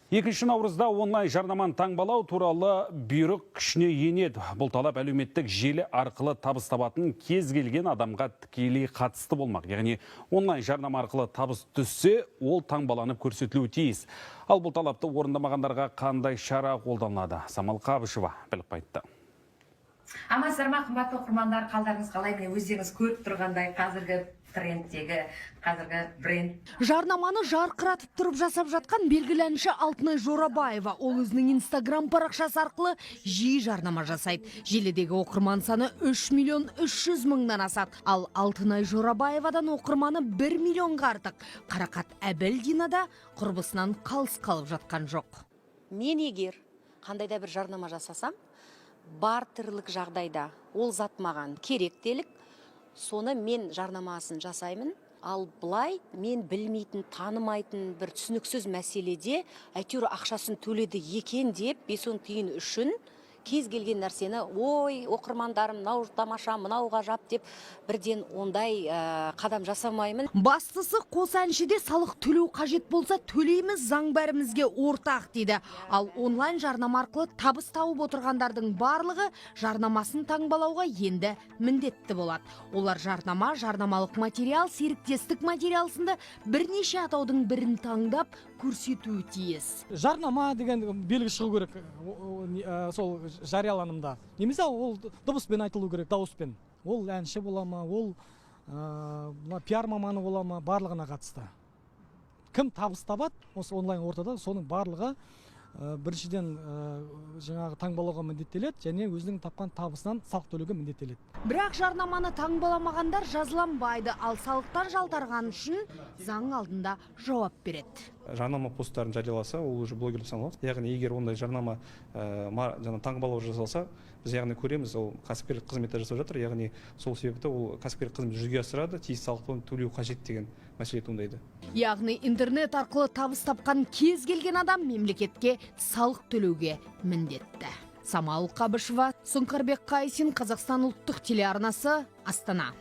2 наурызда онлайн жарнаманы таңбалау туралы бұйрық күшіне енеді. Бұл талап әлеуметтік желі арқылы табыс табатын кез келген адамға тікелей қатысты болмақ. Яғни онлайн жарнама арқылы табыс түссе, ол таңбаланып көрсетілуі тиіс. Ал бұл талапты орындамағандарға қандай шара қолданылады? Самал Қабышева біліп қайтты. Амансыздар ма, қымбатты оқырмандар! Қалдарыңыз қалай? Міне, өздеріңіз көріп тұрғандай, қазіргі трендтегі, қазіргі бренд. Жарнаманы жарқыратып тұрып жасап жатқан белгілі әнші Алтынай Жорабаева. Ол өзінің Инстаграм парақшасы арқылы жиі жарнама жасайды. Желідегі оқырман саны 3 миллион 300 мыңнан асады. Ал Алтынай Жорабаевадан оқырманы 1 миллионға артық. Қарақат Әбілдина да құрбысынан қалыс қалып жатқан жоқ. Мен егер қандай да бір жарнама жасасам, бартерлік жағдайда ол зат маған керек делік, соны мен жарнамасын жасаймын. Ал былай мен білмейтін, танымайтын бір түсініксіз мәселеде әйтеуір ақшасын төледі екен деп, 5-10 тиын үшін кез келген нәрсені, «Ой, оқырмандарым, мынау тамаша, мынау ғажап» деп бірден ондай қадам жасамаймын. Бастысы, қос әнші де «Салық төлеу қажет болса, төлейміз, заң бәрімізге ортақ» дейді. Ал онлайн жарнама арқылы табыс тауып отырғандардың барлығы жарнамасын таңбалауға енді міндетті болады. Олар жарнама, жарнамалық материал, серіктестік материал сынды бірнеше атаудың бірін таңдап көрсетуі тиіс. Жарнама деген белгі шығу керек сол жарияланымда немесе ол дыбыспен айтылу керек, дауыспен. Ол әнші бола ма, ол мына пиар маманы бола ма, барлығына қатысты. Кім табыс табады осы онлайн ортада, соның барлығы біріншіден, жаңағы таңбалауға міндеттеледі және өзінің тапқан табысынан салық төлеуге міндеттеледі. Бірақ жарнаманы таңбаламағандар жазаланбайды, ал салықтан жалтарған үшін заң алдында жауап береді. Жарнама посттарын жарияласа, ол уже блогер саналады. Яғни егер ондай жарнама жаңа таңбалау жасалса, біз, яғни, көреміз, ол кәсіпкерлік қызметті жасап жатыр, яғни сол себепті ол кәсіпкерлік қызмет жүзеге асырады, тиісті салықты төлеу қажет деген мәселе туындайды. Яғни интернет арқылы табыс тапқан кез келген адам мемлекетке салық төлеуге міндетті. Самал Қабышева, Сұңқарбек Қайсин, Қазақстан ұлттық телеарнасы, Астана.